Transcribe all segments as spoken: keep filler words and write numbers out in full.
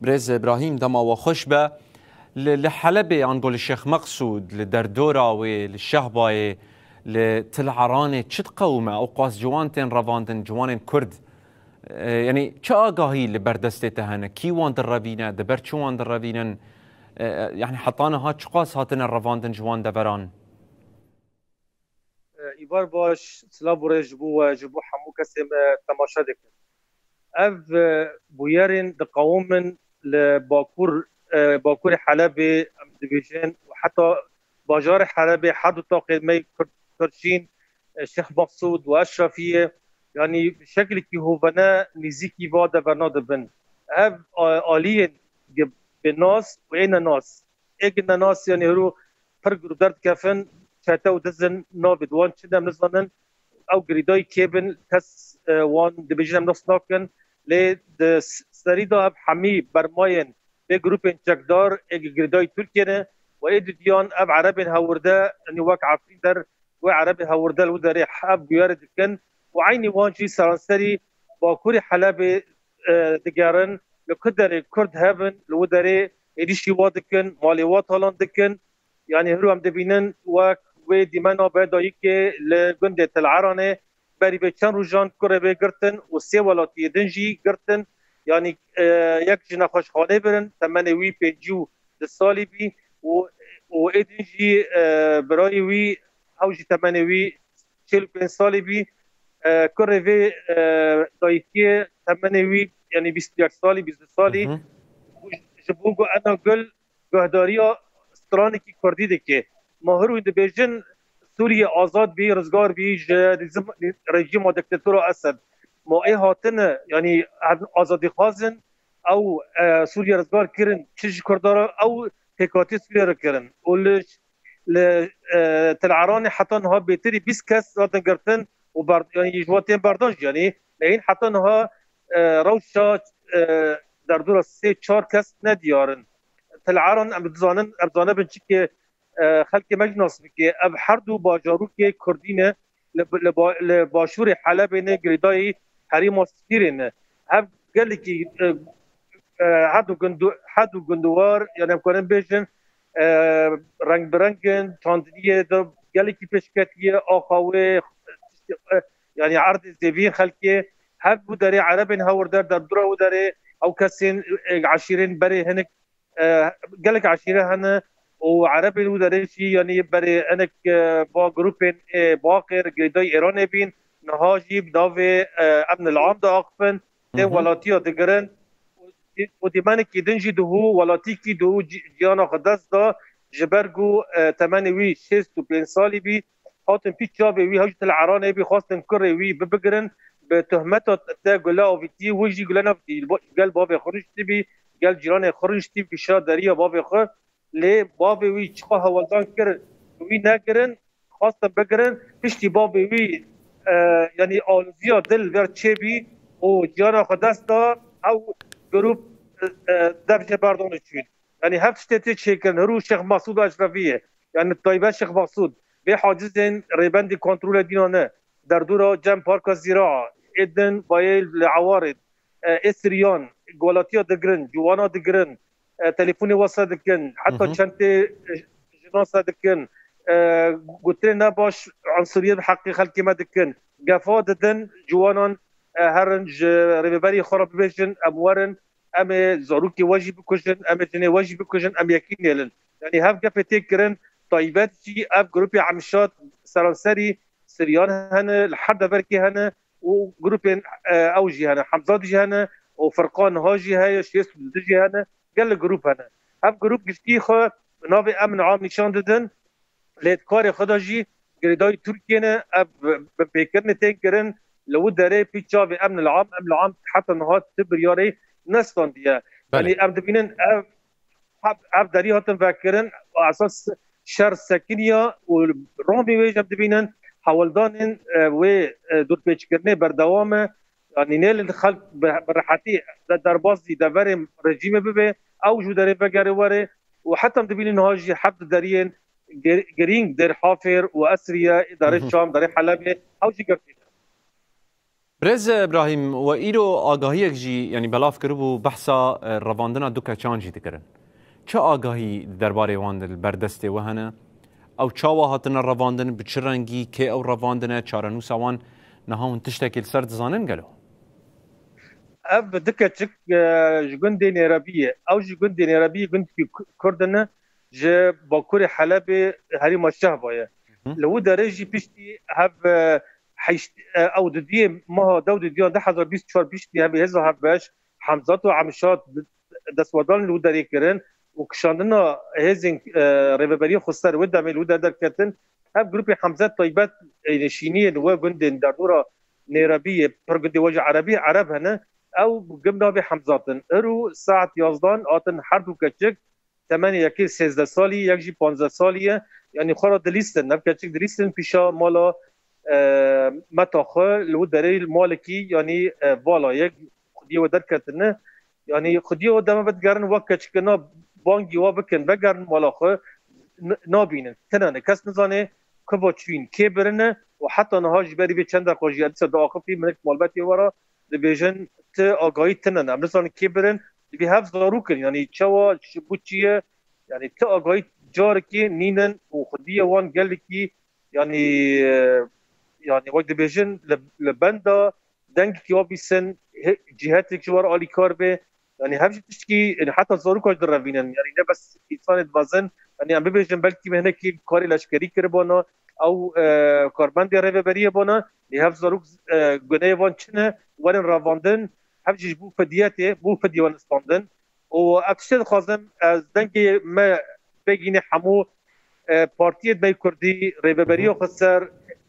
Birêz Îbrahîm, dema we xweş be. Li, li Helebê ango li Şêx Meqsûd, li derdora wê, li Şehbayê, li Til Eranê çi diqewime? Ew qas ciwan tên revandin, ciwanên Kurd. E, yanî çi agahî li ber destê te hene? Kî wan direvîne? Di ber çi wan direvînin? E, e, yanî heta niha çiqas hatine revandin ji wan deveran? E, Îvar baş, silav û rêz ji bo we, ji bo hemû kesê me temaşe dikin. Ev, e, bûyerên diqewimin li Bakur, e, Bakurê Helebê, em dibêjin, û heta bajarê Helebê, her du taqê me yê Kurd, Kurd Şîn, e, Şêx Meqsûd û Eşrefiyê, yanî bi şeklekî hovene nêzîkî va deverna dibin. Ev, a-, aliyên ge-, bi nas û ê nenas, ê nenas, yanî hiro pir girûdar dikevin, çete û dizin navê di wan çi ne em nizanin, ew girêdayî kê bin, kes, e, wan dibêjin em nas nakin, lê di s-, serî de ev hemî bermayên vê grûpên çekdar ê girêdayî Tirkiyê ne û ê didiyan ev erebên hewirde, yanî wek Efrîn der, wê erebên hewirde li wî derê ev bûyerê dikin û eynî wan jî seranserî Bakurê Helebê, e, digerin, li ku derê Kurd hebin, li wî derê êrîşî wa dikin, malê wa talan dikin. Yanî hiro em dibînin wek wê dîmena be dayikê li gundê Til Eranê berî vê çend rojan kurê vê girtin û sê welatiyê din jî girtin. Yanî, e, yek ji nexweşxanê birin, temenê wî pêncî û du salî bî û, û ê din jî, e, birayê wî, ew jî temenê wî çil û pênc salî bî. E, kurê vê, e, dayikê temenê wî, yanî bîst û yek salî, bîst û du salî. Hı hı. Ji bo ku Ena Gul guhdariya stranekî kurdî dike. Ma hir wî dibêjin Sûriye azad bî, rizgar bî ji rejîm-, rejîma diktatora Esed. Ma ê hatine, yanî ev azadîxwaz in, ew, e, Sûriye rizgar kirin, çi ji Kurda re, ew pêkhatî Sûriye re kirin. Û li, li, e, Til Eranê heta niha bêtirî bîst kes hatin girtin û ber-, yanî ji wan tên berdan jî, yanî lê hîn heta niha, e, rewşa, e, derdora sê çar kes nediyar in. Til Eran em dizanin, em zanibin çike, e, xelkê me jî nas bike. Ev her du bajarokê kurdî ne, li, li ba-, li başûrê Helebê ne, girêdayî herêma Sifîrê ne. Ev gelekî, e, e, her du gundu-, her du gunduwar, yani em karin bêjin, e, reng bi reng in, çandiniyê de gelekî pêşketiye, axa wê, e, yani erdê zêviyên xelkê, hev wî derê erebên hewirder, derdora wî derê, ew kesên, e, eşîrên berê hinek, e, gelek eşîre hene û erebên wî derê jî, yanî berê hinek, e, ba grûpên, e, Baqir, girêdayî Îranê bîn, niha jî bi navê, e, Emn el Am diaxifin, tê Hı hı. welatiya digirin. Û dîmenekî din jî diho, welatîkî diho ci-, ciyana xwe dest da, ji ber ku, e, temenê wî şêst û pênc salî bî, hatin pî çavê wî, hew jî Til Eranê bî, xwestin kurê wî bibigirin, bi tuhmeta te gule avîtî, wî jî gule navîtî, gel bavê xwe rûniştî bî, gel cîranê xwe rûniştî bî, şa deriya bavê xwe. Lê bavê wî çiqa hewldan kir, wî negirin, xwestin bigirin, piştî bavê wî, e, yanî alozîya dil ver çêbî û ciyana xwe dest da, ew grûp, e, dev jê berdane çûn. Yanî hev tiştê tê çêkirin, hiro Şêx Mesûd Eşrefî ye. Yanî taybet Şêx Mesûd, vê hacizên rêbendî kontrolê dîna ne, derdora cem Parka Zîraa, ê din bayê li Ewarê, e, ê Siryan, welatiya digirin, ciwana digirin, e, telefonê wasa dikin, heta Hı hı. çentê, e, jinan se dikin, e, gotinê ne baş, unsuriyet bi heqê xelkê me dikin, gefa didin, ciwanan, e, herin ji rêveberî xwe re bibêjin, em werin, em ê zarokê we jî bikujin, em ê jinê we jî bikujin, em yekî nêlin. Yanî hev gefê tê kirin, taybet jî ev grûpê Emşad seranserî Siryan hene, li her deverkê hene û grûpên, e, ew jî hene, Hemzat jî hene û Firqan niha jî heye, şêst û du jî hene, gelek grûp hene. Ev grûp giştî xwe bi navê Emn Am nîşan didin, lê di karê xwe de jî girêdayî Tirkiyê ne, ev bi pêkirinê tên kirin, li wî derê pî çavê Emn el Am, Emn el Am heta niha ti biryarê nestandiye. Belê. Yanî em dibînin ev Ev, ev derî hatin vekirin, esas şer sekiniya û romê wê jî em dibînin hewldanên, e, wê, e, dûrpêçkirinê berdewam e. Yanî nêlin xelk bi, bi rehetî de derbazî deverê rejîmê bibe, ew ji derê vegere were û heta em dibînin niha jî heft deriyên ger-, girîng Dêr Hafêr û Esriye, Hı Darê hı. Şam, Darê Helebê, ew jî girtî ne. Birêz Îbrahîm, we îro agahiyek jî, yanî belav kiribû, behsa, e, revandina du keçan jî dikirin. Çi agahî di derbarê wan de li ber destê we hene? Ew çawa hatine revandin, bi çi rengî, kê ew revandine, çarenûsa wan niha hûn tiştekê li ser dizanin gelo? Ev du keçik, e, ji gundê Nêrebî ye. Ew ji gundê Nêrebî gundekî Ku-, Kurd in, ji bakurê Helebê herêma Şehba ye. Hı. Li wî derê jî piştî hev, e, heşt, e, ew di duyê meha dew di duyan du hezar bîst û çar piştî hev hêza hevbeş Hemzat û Emşat destwerdan li wî derê kirin û kişandina hêzên, e, Rêveberiya Xweser wê demê li wî der derketin. Ev grûpê Hemzat taybet, e, nişîniyên we gundên derdora Nêrebî yê, pir gundê we ji Erebî, Ereb hene. Ew gim navê Hemzat in. Îro saet yazdan hatin her du keçik, temenê yekê sêzdeh salî, yek jî panzdeh salî ye. Yanî xwe re dilîstin. Ev keçik dilîstin pîşa mala, e, meta xwe li wî derê malekî, yanî, e, vala ye, xwediyê we derketine. Yanî xwediyê we dema vedigerin wek keçikina bangî wa bikin, vegerin mala xwe, n-, nabînin. Tine ne. Kes nizane ku va çûyîn, kê birine û heta niha ji berî vê çend deqa jî dîsa diaxifî minik malbetê we re dibêjin ti agahî tine ne. Em nizanin kê birin, dibî hev zarok in. Yanî çawa, ji bo çi ye? Yanî ti agahî carekê nînin û xwediyê wan gelekî, yanî, e, yanî wek dibêjin li, li benda dengekî wa bîsin, he-, cîhetek ji war alîkar be. Yanî hev jî tiştkî, yanî heta zaroka jî direvînin. Yanî ne bes însanê dibezin. Yanî em bibêjin belkî me hinekî karê leşkerî kiribana, ew, e, karbendê rêveberiyê bana, lê hev zarok, e, guneyê van çi ne, werin revandin, hev jî ji bo fidiyetê, bo fidye werin standin. Û ev tiştê dixwazim, ez dengê me bigihîne hemû, e, partiyê me kurdî, rêveberiya Hı hı. xweser,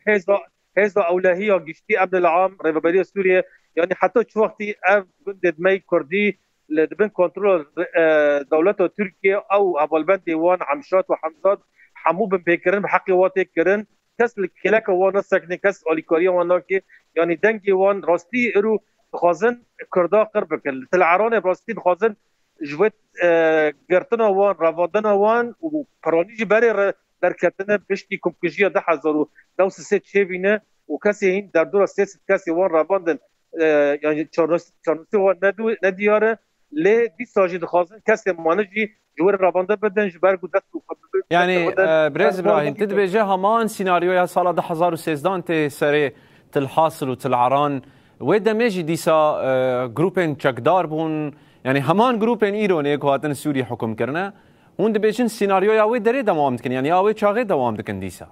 hêza, hêza ewlehiya giştî, emnil am, rêveberiya Sûriye, yanî heta çi wextî ev gundê me kurdî li, di bin kontrola, e, dewleta Tirkiye, ew hevalbendê wan Emşat û Hemzat hemû binpêkirin, bi heqê wan tê kirin. Kes li kêleka wan nasekine, kes alîkariya wan nake. Yanî dengê wan rastî îro dixwazin Kurda qir bikin. Li Til Eranê rastî dixwazin ji wê, e, girtina wan, revandina wan û piranî jî berê re derketine piştî komkujiya du hezar û deh û sê çêbîne û kesê hîn derdora sê sed kesê wan revandin, e, yanî çarnûs-, çarnûsê wan nedu-, nediyar e. Lê dîsa jî dixwazin kesê mane jî ji wir revande bidin, ji ber ku dest û xwe bibin, Yanî, dest bidin. e, Birêz Em Îbrahîm, tu dibêje heman sînaryoya sala du hezar û sêzdan tê serê Til Hasil û Til Eran. Wê demê jî dîsa, e, grûpên çekdar bûn. Yanî heman grûpên îro nê ku hatin Sûriyê hukum kirine. Hûn dibêjin sînaryoya wê derê dewam dikin. Yanî ya wê çaxê dewam dikin dîsa.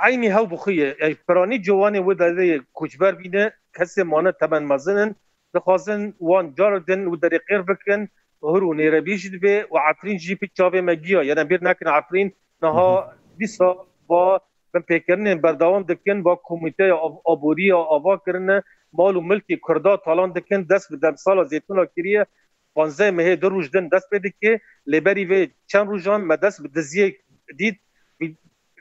Eynî hew bi xwe ye. Ey, piranî ciwanê wê derê koçber bîne, kesê mane temen mezin in, dixwazin wan carek din wê derê qêr bikin, hir û nêrebî jî dibe û Efrîn jî pê çavê me giya. Yene bîr nekin Efrîn niha Hı hı. dîsa va binpêkirinên berdewam dikin, va komîteya av-, aborî ya ava kirine, mal û milkê Kurda talan dikin, dest bi demsala zeytûna kiriye, panzdeh mehê du roj din dest pê dike, lê berî vê çend rojan me dest bi diziyê dît, bi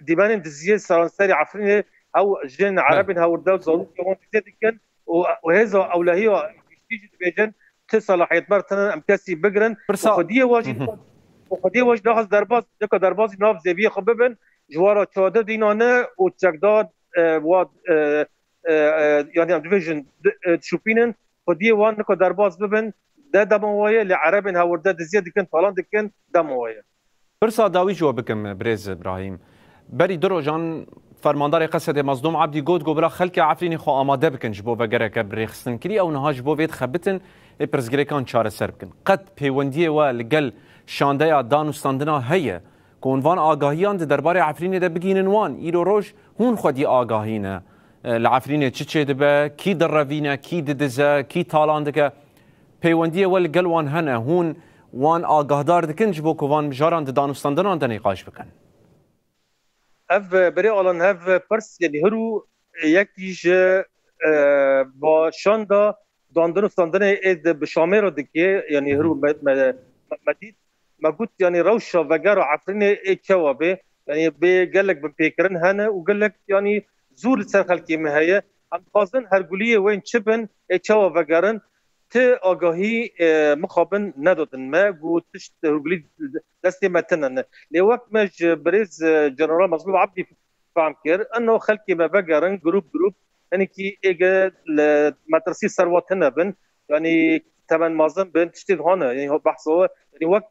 dîmenên diziyê seranserê Efrînê ew jin Belê. Erebên hewirde û zarokên wan diziyê dikin û, û hêza ewlehiya giştî jî dibêjin, ti selahiyetmar tinin em kesî bigirin. Pirsa- û xwediyê wa jî, Hı hı. û xwediyê wa jî naxwaz derbas, dika derbasî nav zêviyê xwe bibin, ji wara çadir dînane û çekdar, e, wa, e, e, e, yanî em dibêjin, di-, e, dişopînin, xwediyê wan nika derbas bibin, de dema wa ye, lê Erebên hewirde diziyê dikin, talan dikin, dema wa ye. Pirsa dawî ji we bikim, Birêz Îbrahîm. Berî du rojan fermandarê Qesedê Mezlûm Ebdî got ku bila xelkê Efrînê xwe amade bikin ji bo vegereke birêxistinkirî, ew niha ji bo vê dixebitin ê pirsgirêkan çareser bikin. Qet pêwendiyê we li gel şandeya danûstandina heye ku hûn van agahiyan di derbarê Efrînê de bigihînin wan? Îro roj hûn xwedî agahî ne. E, li Efrînê çi çêdibe, kî direvîne, kî didize, kî talan dike? Peywendiyê we li gel wan hene? Hûn wan agahdar dikin ji bo ku van mijaran di danûstandinan de nîqaş bikin? Ev, e, berê Alan, hev pirs, yanî hir û yekî ji, e, va şanda dandin û standinê ê di bi Şamê re dike, yanî hir û me, me, me, me dît, me got, yanî rewşa vegera Efrînê ê çawa bê, yanî bê gelek binpêkirin hene û gelek, yanî zûr li ser xelkê me heye. Em dixwazin herguliyê wên çi bin, ê çawa vegerin, ti agahî, e, mixabin nedodin me, got tişt hergulî destê me tine ne. Lê wek me ji birêz, e, General Mezlûm Ebdî fehm kir, ino xelkê me vegerin, grûp grûp, hinekî êge li metirsî ser we tune bin, yanî temen mezin bin, tiştê hane, yanî behsa we, yanî wek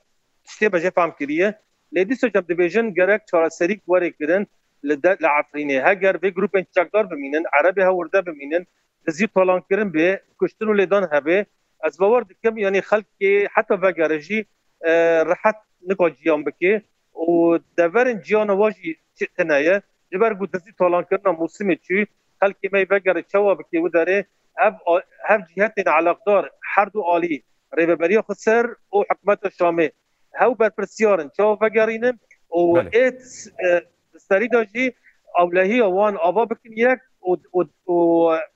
tiştê me jê fehm kiriye. Lê dîsa em dibêjin gerek çareserî were kirin li de, li Efrînê. Heger vê grûpên çekdar bimînin, Erebê hewirde bimînin, dizî talankirin bê, kuştin û lêdan hebe, ez bawer dikim, yanî xelkê heta vegere jî, e, rehet nika ciyan bike û deverên ciyana wa jî çi tune ye. Ji ber ku dizî talankirina mûsimê çû, xelkê me yê vegere çawa bike û derê ev a-, hev cîhetên eleqdar her du alî, Rêveberiya Xweser û Hikûmeta Şamê, hew berpirsiyar in çawa vegerînin û Belê. ê s-, e, serî de jî ewlehiya wan ava bikin yek û, û, û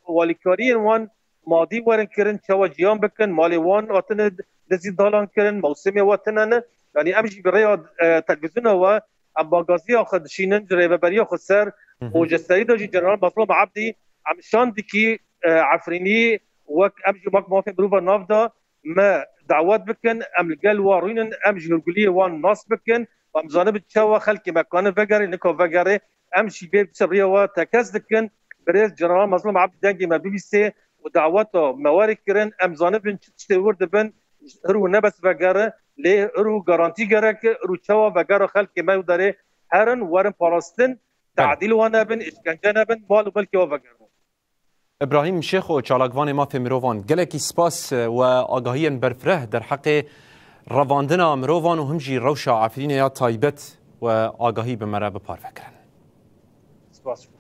walîkariyên wan madî werin kirin, çawa ciyan bikin, malê wan hatine dizî dalan kirin, mewsimê we tune ne. Yanî em jî bi rêya, e, televîzyona we, em bagaziya xwe dişînin ji Rêveberiya Xweser Hı hı. û ji serî de jî General Mazlûm Ebdî, em şan dikî, e, Efrînî wek em jî wek mafê mirova nav da, me dawet bikin, em li gel wan rûnin, em ji hûrguliyê wan nas bikin, em zanibin çawa xelkê me kanin vegerê, nika vegerê, em jî vê çi riya we tekez dikin, birêz General Mazlûm Ebdî dengê me bibîsê û daweta me werê kirin, em zanibin çi tiştê wir dibin, hir û nebes vegere, lê hir û garantî gerek, hir û çawa vegera xelkê me û derê herin, werin parastin, Belê. tadîl wan nebin, îşkence nebin, mal û milkê wan vegerin. Îbrahîm Şêxo, çalakvanê mafê mirovan, gelekî spas we agahiyên berfireh derheqê revandina mirovan û him jî rewşa Efrînê ya taybet we agahî bi me re bi parve kirin. Spas.